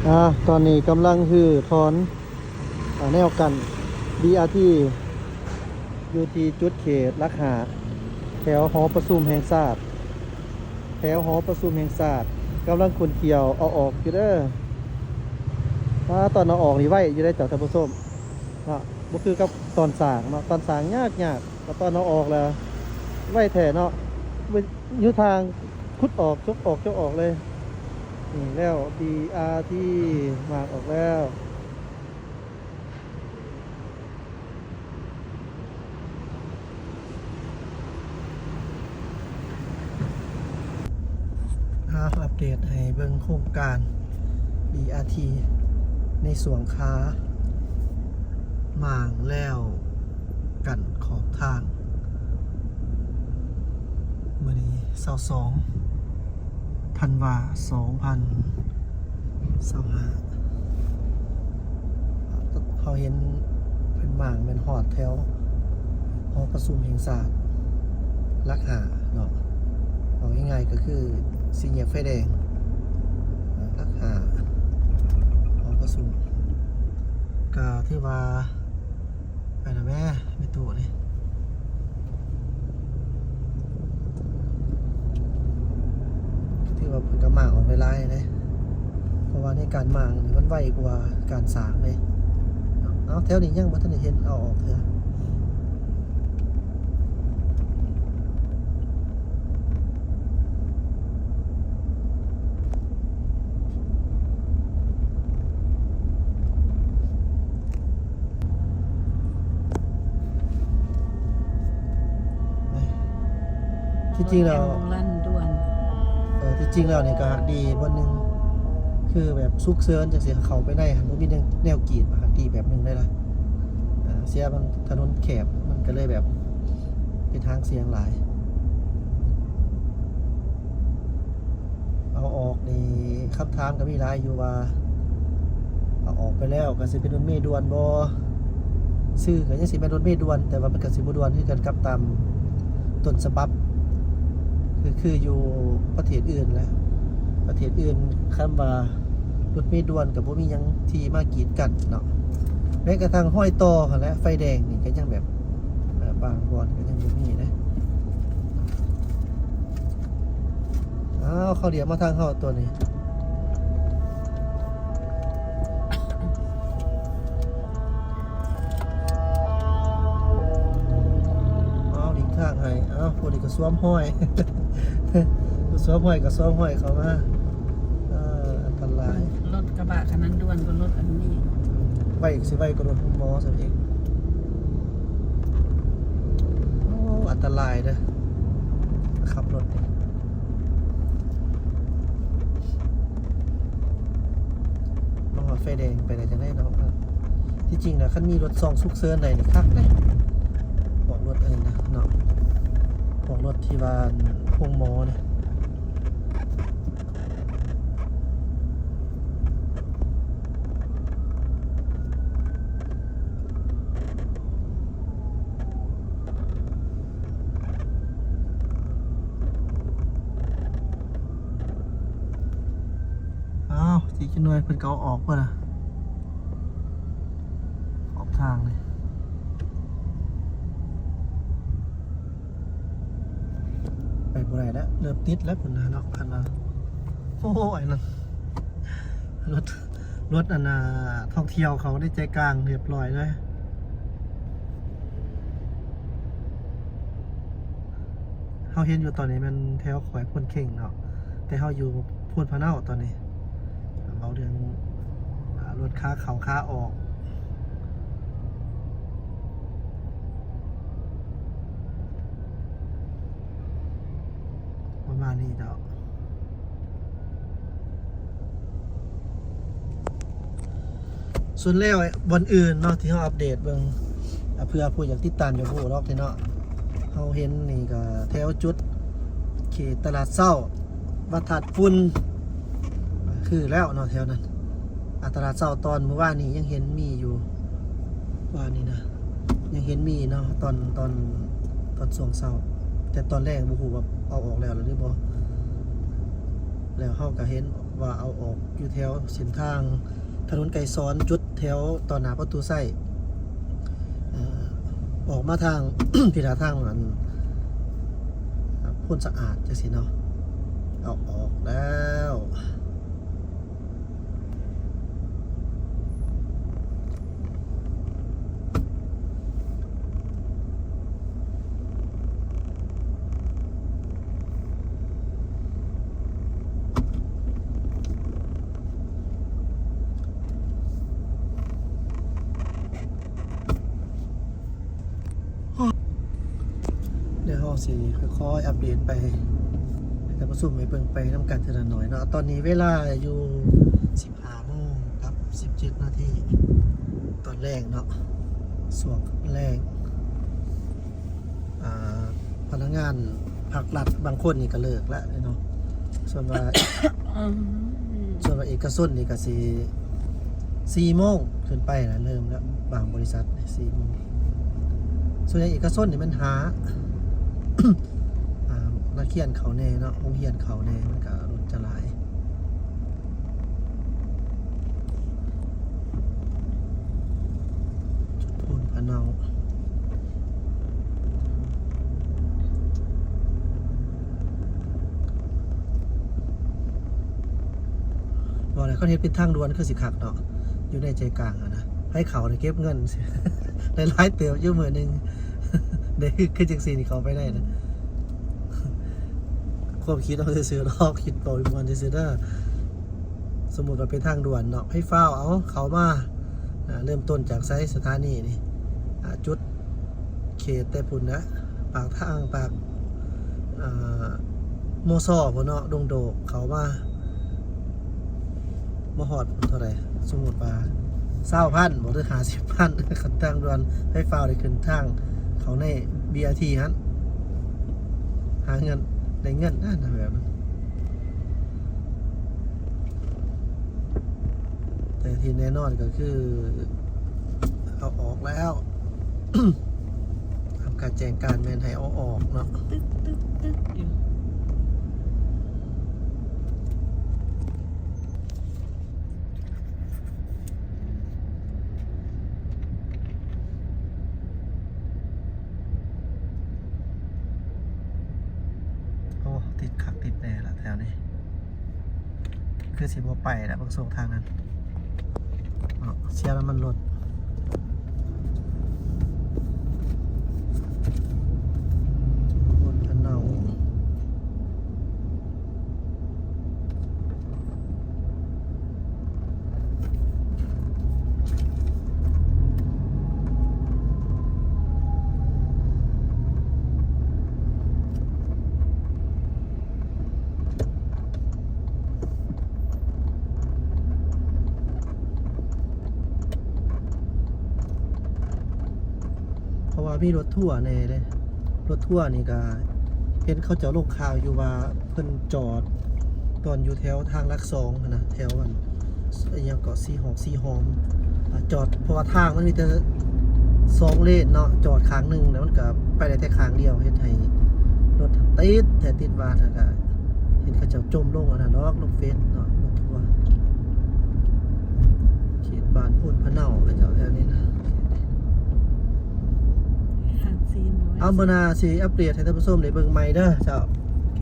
ອາ ຕອນນີ້ກຳລັງຮື້ຖອນ ອາ ແນວກັ້ນ ບີອາທີ ຢູ່ທີ່ຈຸດເຂດຫຼັກຫ້າ ແຖວຫໍປະຊຸມແຫ່ງຊາດ ແຖວຫໍປະຊຸມແຫ່ງຊາດ ກຳລັງຂົນເຂົ້າເອົາອອກຢູ່ເດີ. ອາ ຕອນເອົາອອກນີ້ໄວຢູ່ເດ້ເຈົ້າທ່ານຜູ້ຊົມເນາະ ບໍ່ຄືກັບຕອນສ້າງເນາະ ຕອນສ້າງຍາກໆ ແຕ່ຕອນເອົາອອກແລ້ວໄວແທ້ເນາະ ຢູ່ທາງຂຸດອອກ ຈົກອອກ ຈົກອອກເລີຍ. ນີ້ແລ້ວ ບີອາທີ ມາອອກແລ້ວ. ອາ ອັບເດດໃຫ້ເບິ່ງໂຄງການ ບີອາທີ ໃນຊ່ວງຂາມ້າງແລ້ວ ກັ້ນຂອບທາງ. ມື້ນີ້ຊາວສອງ ທັນວາ ສອງພັນຊາວຫ້າ ເຮົາເຫັນເພິ່ນມ້າງແມ່ນຮອດແຖວຫໍປະຊຸມແຫ່ງຊາດຫຼັກຫ້າເນາະ ເວົ້າງ່າຍໆກໍຄືສີ່ແຍກໄຟແດງຫຼັກຫ້າ ຫໍປະຊຸມ ກໍຖືວ່າ ໄປນະແມ່ ແມ່ຕູ້ນີ້ ຖືວ່າເພິ່ນກໍມ້າງອອກຫຼາຍໆເດ້ ເພາະວ່າໃນການມ້າງນີ້ມັນໄວກວ່າການສ້າງເດ້. ເອົ້າ ແຖວນີ້ຍັງບໍ່ທັນໄດ້ເຫັນເອົາອອກເທື່ອ. ທີ່ຈິງແລ້ວ ແອມບູລັນດ່ວນ ເອີ ທີ່ຈິງແລ້ວນີ້ກໍຮັກດີບ່ອນໜຶ່ງ ຄືແບບສຸກເສີນຈັ່ງຊີ້ ເຂົ້າໄປໃນຫັ້ນບໍ່ມີແນວ ແນວກຣີດ ຮັກດີແບບໜຶ່ງໄດ໋ລະ. ເອີ ເສຍມັນຖະໜົນແຄບ ມັນກໍເລີຍແບບ ເປັນຫາງສຽງຫຼາຍ. ເອົາອອກນີ້ ຄຳຖາມກໍມີຫຼາຍຢູ່ວ່າ ເອົາອອກໄປແລ້ວກໍຊິເປັນລົດເມດ່ວນບໍ່? ຊື້ກໍຍັງຊິແມ່ນລົດເມດ່ວນ ແຕ່ວ່າມັນກໍຊິບໍ່ດ່ວນຄືກັນກັບຕາມຕົ້ນສະບັບ ຄື ຄືຢູ່ປະເທດອື່ນແຫຼະ. ປະເທດອື່ນ ຄຳວ່າ ລົດເມດ່ວນກໍບໍ່ມີຫຍັງທີ່ມາກີດກັ້ນເນາະ ແມ້ກະທັ້ງຮອຍຕໍ່ຫັ້ນແຫຼະ ໄຟແດງນີ້ກໍຍັງແບບ ເອີ ບາງບ່ອນກໍຍັງບໍ່ມີເດ້. ອ້າວ ເຂົາດຽວມາທາງເຮົາຕົວນີ້. ເອົາ ຫຼີກທາງໃຫ້. ເອົາ ພວກນີ້ກໍສວມຮອຍ ສວມຮອຍກໍສວມຮອຍເຂົ້າມາ. ເອີ ອັນຕະລາຍ. ລົດກະບະຄັນນັ້ນດ່ວນກວ່າລົດອັນນີ້. ໄວ ຊິໄວກວ່າລົດໂຮງໝໍຊັ້ນອີກ. ໂອ້ ອັນຕະລາຍເດີ ຂັບລົດນີ້. ມາຮອດໄຟແດງໄປໄດ້ຈັ່ງໃດເນາະ? ທີ່ຈິງນະ ຄັນມີລົດຊ່ອງສຸກເສີນໃດນີ້ຄັກເດ້ ພວກລົດອັນນີ້ນະເນາະ ພວກລົດທີ່ວ່າໂຮງໝໍນີ້. ອ້າວ ຈີກຈັກໜ່ອຍເພິ່ນກໍເອົາອອກພຸ້ນນະ ຂອບທາງນີ້ ໄປບໍ່ໄດ້ແລ້ວ ເລີ່ມຕິດແລ້ວພຸ້ນນະເນາະ ຄັນວ່າ ໂອ້ຍ ນັ້ນ ລົດ ລົດອັນນ່າ ທ່ອງທ່ຽວເຂົາໃນໃຈກາງຮຽບຮ້ອຍເລີຍ. ເຮົາເຫັນຢູ່ຕອນນີ້ແມ່ນແຖວຂ້ອຍໂພນເຄັ່ງເນາະ ແຕ່ເຮົາຢູ່ໂພນພະເນົາຕອນນີ້. ເວົ້າເລື່ອງ ອາ ລົດຂາເຂົ້າຂາອອກ ປະມານນີ້ເຈົ້າ. ສ່ວນແລ້ວບ່ອນອື່ນເນາະ ທີ່ເຮົາອັບເດດເບິ່ງ ອາ ເພື່ອຜູ້ຢາກຕິດຕາມຢາກຮູ້ດອກເນາະ ເຮົາເຫັນນີ້ກໍແຖວຈຸດເຂດຕະຫຼາດເຊົ້າ ວັດທາດຝຸ່ນ ຄືແລ້ວເນາະແຖວນັ້ນ. ອາ ຕະຫຼາດເຊົ້າຕອນມື້ວານນີ້ຍັງເຫັນມີຢູ່ ວານນີ້ນະ ຍັງເຫັນມີເນາະ ຕອນ ຕອນ ຕອນຊ່ວງເຊົ້າ ແຕ່ຕອນແລງບໍ່ຮູ້ວ່າເອົາອອກແລ້ວຫຼືບໍ່. ແລ ແລ້ວເຮົາກໍເຫັນວ່າເອົາອອກຢູ່ແຖວເສັ້ນທາງຖະໜົນໄກສອນ ຈຸດແຖວຕໍ່ໜ້າປະຕູໄຊ ເອີ ອອກມາທາງ ທີ່ທາງອັນ ອາ ໂພນສະອາດຈັ່ງຊີ້ເນາະ ເອົາອອກແລ້ວ. ດຽວເຮົາຊິຄ່ອຍໆອັບເດດໄປ ໃຫ້ທ່ານຜູ້ຊົມໄດ້ເບິ່ງໄປນຳກັນເທື່ອລະໜ້ອຍເນາະ. ຕອນນີ້ເວລາຢູ່ສິບຫ້າໂມງກັບສິບເຈັດນາທີ ຕອນແລງເນາະ ຊ່ວງແລງ. ອ່າ ພະນັກງານພາກລັດບາງຄົນນີ້ກໍເລີກແລ້ວເນາະ ສ່ວນວ່າ ອືມ ສ່ວນວ່າເອກະຊົນນີ້ກໍຊິສີ່ໂມງຂຶ້ນໄປນະ ເລີ່ມແລ້ວ ບາງບໍລິສັດນີ້ສີ່ໂມງ. ສ່ວນໃຫຍ່ເອກະຊົນນີ້ມັນຫາ ອ່າ ນັກຮຽນເຂົ້າແດ່ເນາະ ໂຮງຮຽນເຂົ້າແດ່ ມັນກໍລົດຈະຫຼາຍ. ຈຸດໂພນພະເນົາ ວ່າແລ້ວ ຄັນເຮັດເປັນທາງດ່ວນຄືຊິຄັກເນາະ ຢູ່ໃນໃຈກາງຫັ້ນນະ ໃຜເຂົ້າໄດ້ເກັບເງິນ ໄດ້ຫຼາຍເຕີບຢູ່ມື້ໜຶ່ງ ໄດ້ຄື ຄືຈັ່ງຊີ້ນີ້ເຂົ້າໄປໄດ້ນະ. ຄວາມຄິດເຮົາຊື່ໆດອກ ຄິດເວົ້າມ່ວນຊື່ໆເດີ. ສົມມຸດວ່າເປັນທາງດ່ວນເນາະ ໃຫ້ຟ້າວເອົາເຂົ້າມາ ອ່າ ເລີ່ມຕົ້ນຈາກໃສ ສະຖານີນີ້ ອ່າ ຈຸດເຂດແຕ່ພຸ້ນນະ ປາກທາງ ປາກ ອ່າ ມໍຊໍພຸ້ນເນາະ ດົງໂດກ ເຂົ້າມາ ມາຮອດເທົ່າໃດ ສົມມຸດວ່າຊາວພັນບໍ ຫຼື ຫ້າສິບພັນ ຄັນທາງດ່ວນ ໃຫ້ຟ້າວໄດ້ຂຶ້ນທາງເຂົ້າໃນ ບີອາທີຫັ້ນ ຫາເງິນ ໄດ້ເງິນນະ ແບບນັ້ນ. ແຕ່ທີ່ແນ່ນອນກໍຄືເອົາອອກແລ້ວ ຕາມການແຈ້ງການແມ່ນໃຫ້ເອົາອອກເນາະ ຕຶກໆໆຢູ່. ໂອ້ ຕິດຄັກຕິດແນ່ລະແຖວນີ້ ຄືຊິບໍ່ໄປລະ ເບິ່ງຊົງທາງນັ້ນເນາະ ເສຍນ້ຳມັນລົດ ໂພນພະເນົາ. ເພາະວ່າມີລົດທົວແດ່ເດ້ ລົດທົວນີ້ກະເຫັນເຂົາເຈົ້າລົງຂ່າວຢູ່ວ່າ ເພິ່ນຈອດຕອນຢູ່ແຖວທາງຫຼັກສອງຫັ້ນນະ ແຖວອັນ ອີ່ຫຍັງເກາະ ສີຫອມ ສີຫອມ ອ່າ ຈອດ ເພາະວ່າທາງມັນມີແຕ່ສອງເລນເນາະ ຈອດຂ້າງໜຶ່ງ ແລ້ວມັນກະໄປໄດ້ແຕ່ຂ້າງດຽວ ເຮັດໃຫ້ລົດຕິດແທ້ຕິດວ່າ ແລ້ວກະເຫັນເຂົາເຈົ້າຈົ່ມລົງອັນນັ້ນດອກ ລົງເຟສເນາະ ລົດທົວ ເຂດບ້ານໂພນພະເນົາ ເຂົາເຈົ້າແຖວນີ້ນະ. ເອົາ ມື້ໜ້າຊິອັບເດດໃຫ້ທ່ານຜູ້ຊົມໄດ້ເບິ່ງໃໝ່ເດີເຈົ້າ ໂອເຄ.